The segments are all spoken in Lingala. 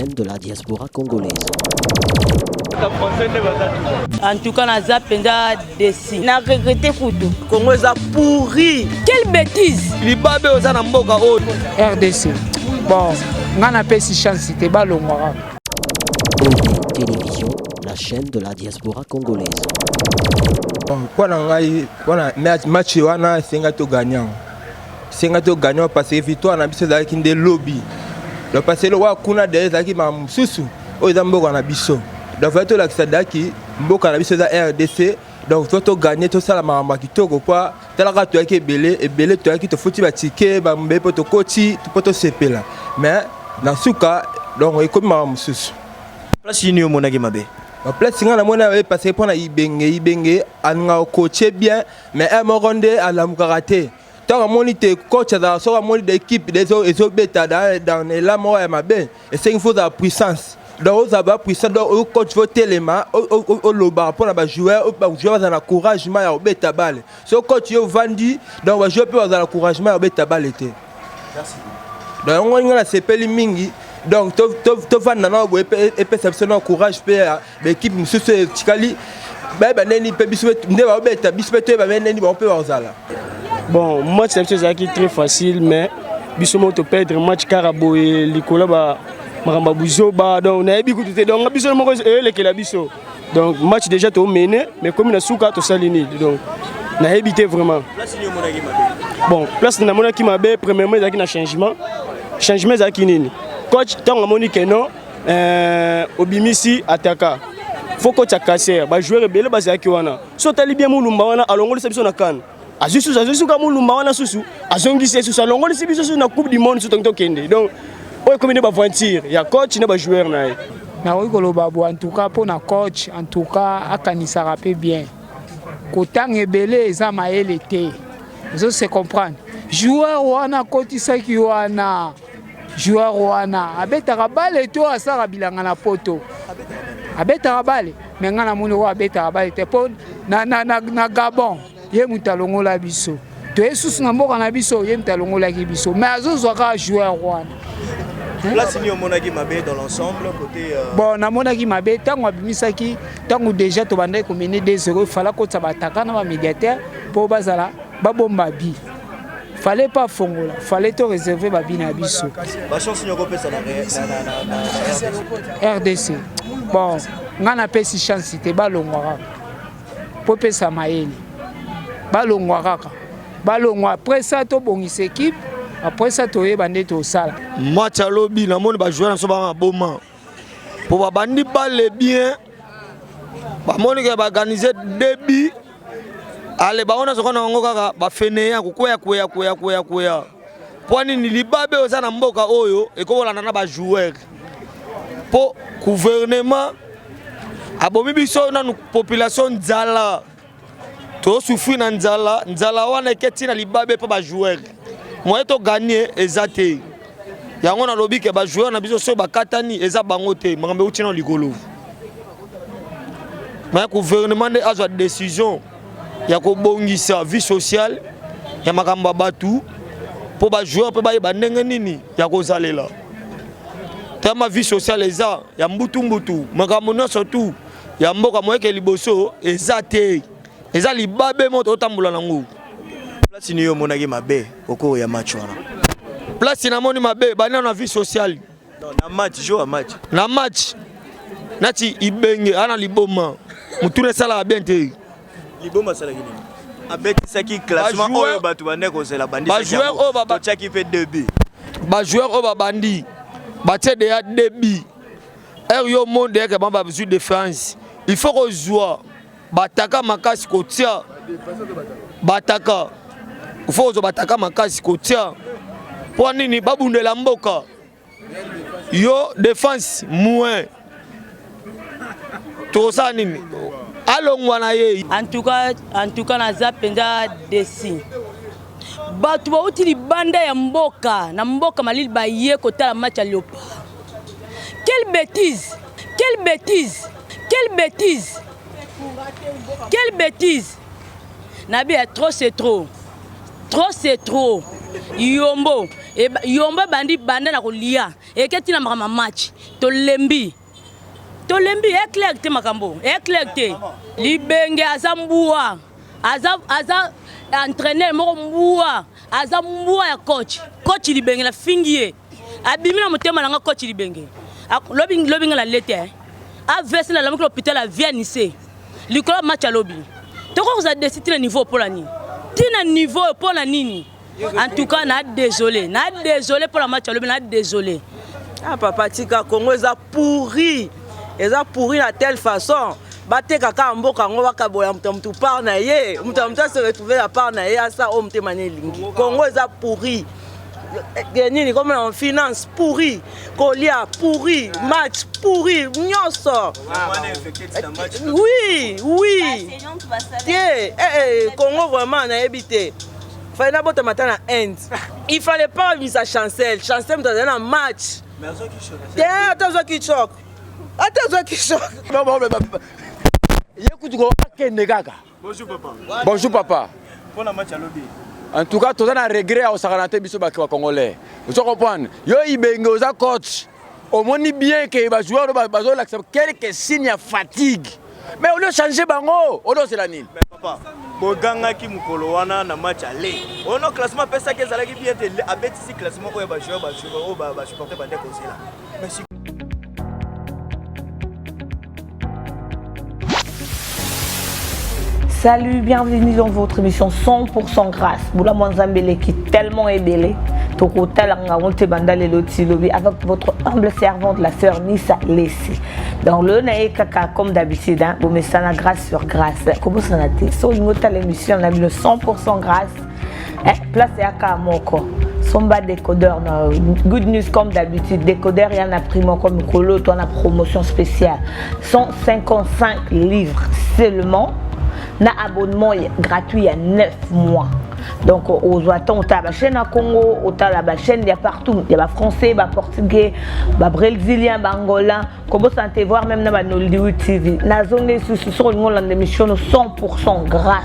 chaîne de la diaspora congolaise. En tout cas, naza penza déçu. Na regretter kutu. Congo eza pourri. Quelle bêtise! Libabe oza na mboka oyo. RDC. Bon, nga napesi chance te balongwa kaka. Télévision, la chaîne de la diaspora congolaise. Mpo na ngai, mpona match wana, esenga togagner yango, esenga togagner yango parce que victoire na biso ezalaki nde lobi. Donc parce que eloko kuna deya ezalaki makambo mosusu. Oyo eza mboka na biso, donc fallait tolakisa daki mboka na biso eza RDC. Donc to togagner, tosala makambo ya kitoko po talaka toyaki ebele ebele, toyaki tofuti batike bambe mpo tokoti mpo tosepela, mais na suka donc ekomi makambo mosusu. Place nini omonaki mabe? Place ngai namoni mabe, parce que mpona Ibenge, Ibenge alingaka coacher bien, mais un moko nde alamukaka te. Ntango amoni te coach azalaka, soki amoni de équipe ezobeta dans ela moko ya mabe, esengi faut ozala puissance. Donc ozala ba puissant, donc oyo coach faut telema, olobaka mpona bajoueur, bajoueur bazala na couragement ya kobeta balle. So coach yo ovandi, donc bajoueur mpe bazala na couragement ya kobeta balle te. Donc yango ngai nasepeli mingi. Donc tovanda na boye epesa biso na courage mpe ya baéquipe mosusu etikali, bayeba ndeni mpe biso nde baobeta biso, mpe toyeba mpe ndeni bango mpe bazala. Bon, match na biso ezalaki très facile, mais biso moko toperdre match kaka boye likolo ba makambo ya buzoba. Donc nayebi kutu te. Donc biso moko eyelekela biso. Donc match déjà tomene, mais komi na suka tosali nini? Donc nayebi te vraiment. Bon, place namonaki mabe, premièrement ezalaki na changement. Changement ezalaki nini? Coach ntango amoni ke non, obimisi ataka, faut coach acaser bajoueur ebele bazalaki wana. So otali bien, Mulumba wana alongolisa biso na kane, azwi susu, azwi suka Mulumba wana susu, azongisi ye susu, alongolisi biso susu na Coupe du monde. Susu tongi tokende. Donc oyo ekomi nde baaventure ya coach na bajoueur na ye. Nakoki koloba bo, en tout cas mpo na coach, en tout cas akanisaka mpe bien. Kotanga ebele eza mayele te. Ozo se comprendre, joueur wana akotisaki wana, joueur wana abetaka balle to asalaka bilanga na poto, abetaka balle, mais ngai namoni oyo abetaka balle te mpo na Gabon ye moto alongola biso. Toye susu na mboka na biso, ye moto alongolaki biso, mais azozwa kaka joueur wana. Place nini omonaki mabe dans l'ensemble côté Bon, namonaki mabe ntango abimisaki, ntango déjà tobandaki komene 2-0, efala kotisa bataka na bamédiateur mpo bazala babomba bi. Fallait pas fongola, fallait to réserver babi na biso. Bachance nini okopesa na RDC? Bon, ngai napesi chance te, balongwa kaka mpo pesa mayele, balongwa kaka, balongwa. Après ça tobongisa équipe, après ça toyeba nde tosala. Match alobi, namoni bajoueur na biso baa maboma mpo babandi balle bien, bamoni ke baorganiser début ale bango nyonso kona bango kaka bafeneya kokweya kweya kweya kweya kweya. Mpo nini? Libabe oyo eza na mboka oyo ekokolanda na bajoueur, mpo gouvernement abomi biso nanu, population nzala, tozosouffrir na nzala. Nzala wana eketi na libabe mpo bajoueur, moyen togagner eza te. Yango nalobi ke bajoueur na biso soki bakatani, eza bango te, makambo euti na likolo. Mais gouvernement nde azwa décision ya kobongisa vie sociale ya makambo ya bato, mpo bajoueur mpe bayeba ndenge nini ya kozalela tama. Vie sociale eza ya mbutu-mbutu, makambo nyonso tu ya mboka moyeke liboso eza te, eza libabe moto otambola nango. Place nini omonaki mabe au cours ya match wana? Place namoni mabe, bani na vie sociale. Na match, jour ya match. Na match nati Ibenge ana liboma, mutuna esalaka bien te. Liboma asalaki nini? Abetisaki classement oyo bato bande kozela. Bajoueur oyo totiaki mpe début. Bajoueur oyo babandi batie deya début ere yo monde yeke bango bazwi défense, il faut kozwa bataka makasi kotia bataka, il faut kozwa bataka makasi kotia. Mpo nini? Babundela mboka. Yo défense moins, tokosala nini? Alongwa na ye. En tout cas naza mpenza déçu. Bato bauti libanda ya mboka, na mboka malili, baye kotala match ya Léopard. Quelle bêtise, quelle bêtise, quelle bêtise, quelle bêtise! Nabi ya trop, c'est trop, trop, c'est trop. Yombo. Yombo ebandi banda na kolia eke ntina makambo ya match, tolembi, tolembi. E clair te, makambo e clair te. Libenge aza mbwa, aza entraîneur moko mbwa, aza mbwa ya coach. Coach Libenge, nafingi ye, abimi na motema na nga. Coach Libenge, lobi lobi nga na lete AVC, nalamuki na hôpital ya Vianise likolo ya match. Alobi tokoki kozala déçus ntina niveau mpo na nini? Ntina niveau mpo na nini? En tout cas na désolé, na désolé mpo na match alobi, na désolé. Ah papa, tika. Congo eza pourri, eza pourri na telle façon bateka kaka mboka yango, bakabola moto ya motu part na ye, moto ya motu ase retrouve na part na ye, asa oyo motema na elingi. Congo eza pourri. Nini comme na finance pourri, kolia pourri, match pourri, nyonso. Oui, te Congo vraiment nayebi te. Fallait nabotama ata na Inde. Il fallait pas babimisa Chancel. Chancel moto azali na match te, ata azwaki choc, ata azwaki choc. Ye kutu ko akende kaka. Bonjour papa. Bonjour papa. Mpona match alobi? En tout cas toza na regret ya kosakana te. Biso baki bacongolais, ozo comprendre, yo Ibenge oza coach, omoni bien ke bajoueur oyo bazolakisa quelque signe ya fatigue, mais olio change bango, olosela nini? Papa, bogangaki mokolo wana na match aller ono, classement apesaki ezalaki bien te. Abetisi classement oyo bajoueur oyo basupporter bande kozela. Mais Salut, bienvenue dans votre émission 100% grâce. Boula Nzambele qui tellement ebele. Tokotala nga banda lelo ti lobi avec votre humble servante, la sœur Nissa Lessi. Donc le na kaka comme d'habitude hein, bomesana, grâce sur grâce. Comment ça na te? So ngota l'émission na bino 100% grâce. Eh, place ya moko. Somba décodeur na good news comme d'habitude, décodeur ya na prix moko mikolo to na promotion spéciale 155 livres seulement na abonnement gratuit ya 9 mois. Donc ozwa ntango otala bachaîne ya Congo, otala bachaîne ya partout, ya bafrançais, baportugais, babrésilien, baangolais, kobosana te, voir même na banollywood TV. Nazongi lisusu, soki olingi olanda émission no 100% grâce,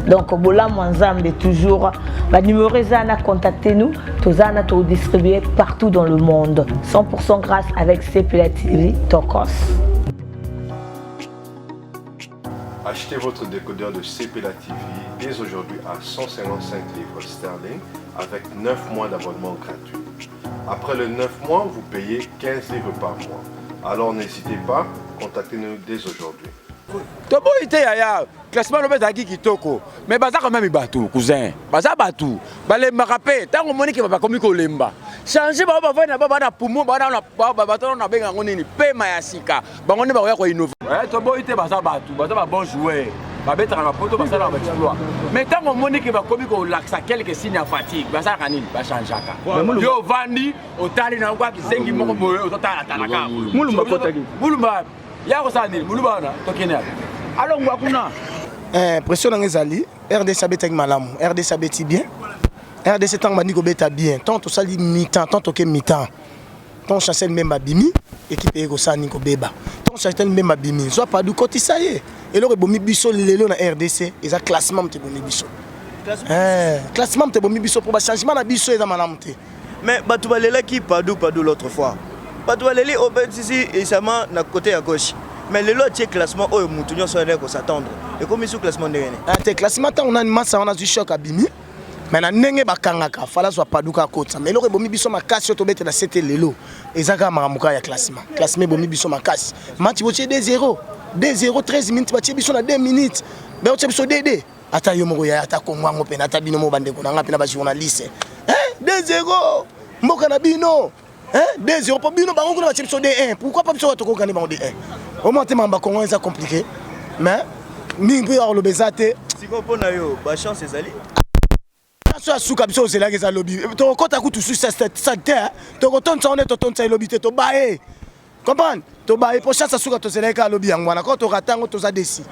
donc bolamu ya Nzambe toujours, banuméro eza na, contactez nous, toza na todistribue partout dans le monde. 100% grâce avec CPLA TV Tokos. Achetez votre décodeur de CPLA TV dès aujourd'hui à 155 livres sterling avec 9 mois d'abonnement gratuit. Après les 9 mois, vous payez 15 livres par mois. Alors n'hésitez pas, contactez-nous dès aujourd'hui. Toboyi te yaya, classement lobi ezalaki kitoko, mais baza quand même bato, cousin, baza bato, balembaka mpe. Ntango omoni ke bakomi kolemba, change bango, bavai na ba na poumon, bato na benga yango nini, pema ya sika, bango nde bakoya koinnove. Toboyi te, baza bato, baza babon joueur, babetaka na poto, basalaka baexploit, mais ntango omoni ke bakomi kolakisa quelque signe ya fatigue, basalaka nini? Bachangeaka. Yo ovandi otali na yango kizengi moko boye, ozotalatalaka. Mulumba akotaki. Mulumba ya kosala nini? Muluba wana tokende yapi? Alongwa kuna. Pression nanga ezali RDC abetaki malamu, RDC abeti bien. RDC ntango bandi kobeta bien, ntango tosali mi-temps, ntango toke mi-temps, ntango Chancel Mbemba abimi, équipe eye kosala nini? Kobeba. Ntango Chancel Mbemba abimi, zwa Padu, kotisa ye. Eloko ebomi biso lelo na RDC eza classement. Moto ebomi biso, classement moto ebomi biso, mpo bachangement na biso eza malamu te. Mais bato balelaki Padu, Padu l'autre fois, bato baleli obetisi esama na côté ya gauche, mais lelo atie classement oyo mutu nyonso ayandaki kos'attendre, ekomi su classement ndenge nini? Te, classement ntango nani masa wana azwi choc, abimi, mais na ndenge bakangaka fala azwa Padu kaka kotisa. Mais eloko ebomi biso makasi oyo tobetela sete lelo eza kaka makambo kaka ya classement. Classement ebomi biso makasi. Match botie 2 0 2 0, 13 minutes batie biso, na 2 minutes baotie biso 2 2. Ata yo moko yaya, ata Kongo yango mpena, ata bino moko bandeko na nga mpena bajournaliste, 2 0 mboka na bino, 2 0 mpo bino bango kuna batie biso 2 1. Pourquoi pas biso kaka tokokani bango 2 1? Omona te, makambo ya Kongo eza compliqué, mais mingi mpe akoloba eza te. Sikoyo mpo na yo, bachance ezali? So ya suka biso ozelaki eza lobi. Tokokɔta kutu su stade te, tokotondisa ngo nde totondisa elobi te. Tobaye comprendre, tobaye mpo chance ya suka tozelaki kaka lobi yango wana. Kaka tokata yango, toza déçus.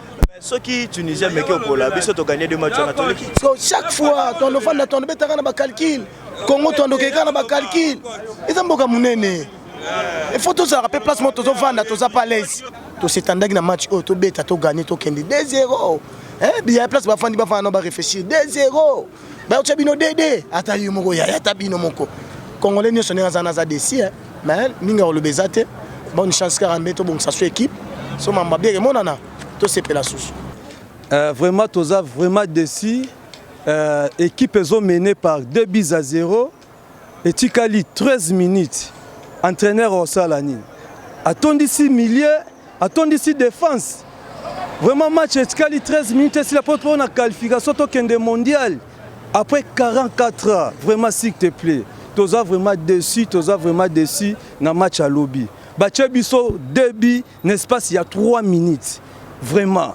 Soki Tunisie ameki opola biso, toganye deux match wana, toleki. So chaque fois tondofanda, tondobetaka na bacalcul Congo, tondokeka kaka na bacalcul. Eza mboka monene, il faut tozalaka mpe place moko tozovanda, toza pas l'aise. Tosetandaki na match oyo tobeta, toganye, tokende 2 0. Ya place bafandi, bafanda na baréfléchir. 2 0, bayotia bino 2 2. Ata yo moko yaya, ata bino moko. Congolais nyonso ndenge aza naza déçu, mais mingi akoloba eza te. Bonne chance kaka mbe tobongisa so équipe so mambo abieke emonana, tosepela susu. Vraiment, toza vraiment déçu. Équipe ezo menée par 2 buts à 0, etikali 13 minutes. Entraîneur osala nini? Atondisi milieu, atondisi défense. Vraiment, match etikali 13 minutes esila mpo mpona qualification tokende mondial après 44 ans. Vraiment, s'il te plaît, toza vraiment déçu, toza vraiment déçu. Na match ya lobi, batie biso 2 buts na espace ya 3 minutes. Vraiment,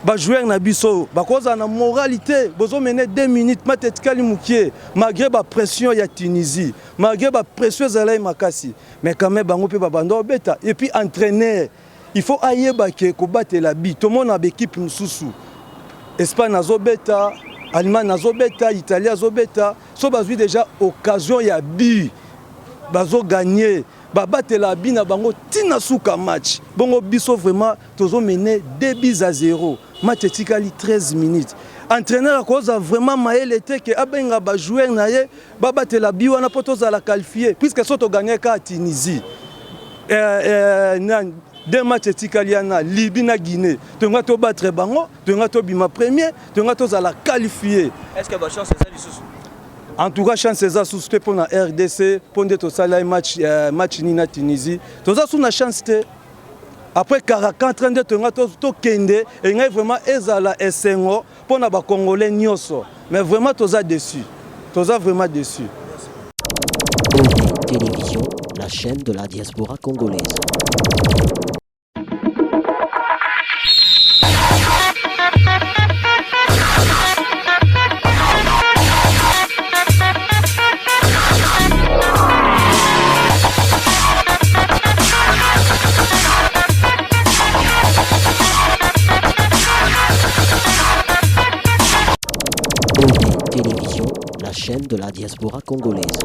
bajoueur na biso bakozala na moralité. Bozomene 2 minutes, match etikali mokie, malgré bapression ya Tunisie, malgré bapression ezalaki makasi, mais quand même bango mpe babanda obeta. Et puis entraîneur, il faut ayeba ke kobatela bi. Tomona baéquipe mosusu, Espagne azobeta, Allemagne azobeta, Italie azobeta, so bazwi déjà occasion ya but, bazoganye, babatela bi na bango ntina suka match. Bongo biso vraiment tozomene 2 buts à 0, match etikali 13 minutes. Entraîneur akozwa vraiment mayele te ke abenga bajoueur na ye babatela bi wana mpo tozala qualifié, puisque so toganye kaka Tunisie, nani, deux match etikali wana, Libye na Guinée, tonga tobattre bango, tonga tobima premier, tonga tozala qualifié. Est ce que bachance eza lisusu? En tout cas, chance eza susu te mpo na RDC, mpo nde tosala match, match nini na Tunisie, toza su na chance te. Après 44 nde tonga tokende, engai vraiment ezala esengo mpo na bacongolais nyonso, mais vraiment toza déçu, toza vraiment déçu. Télévision, la chaîne de la diaspora congolaise. Télévision, la chaîne de la diaspora congolaise.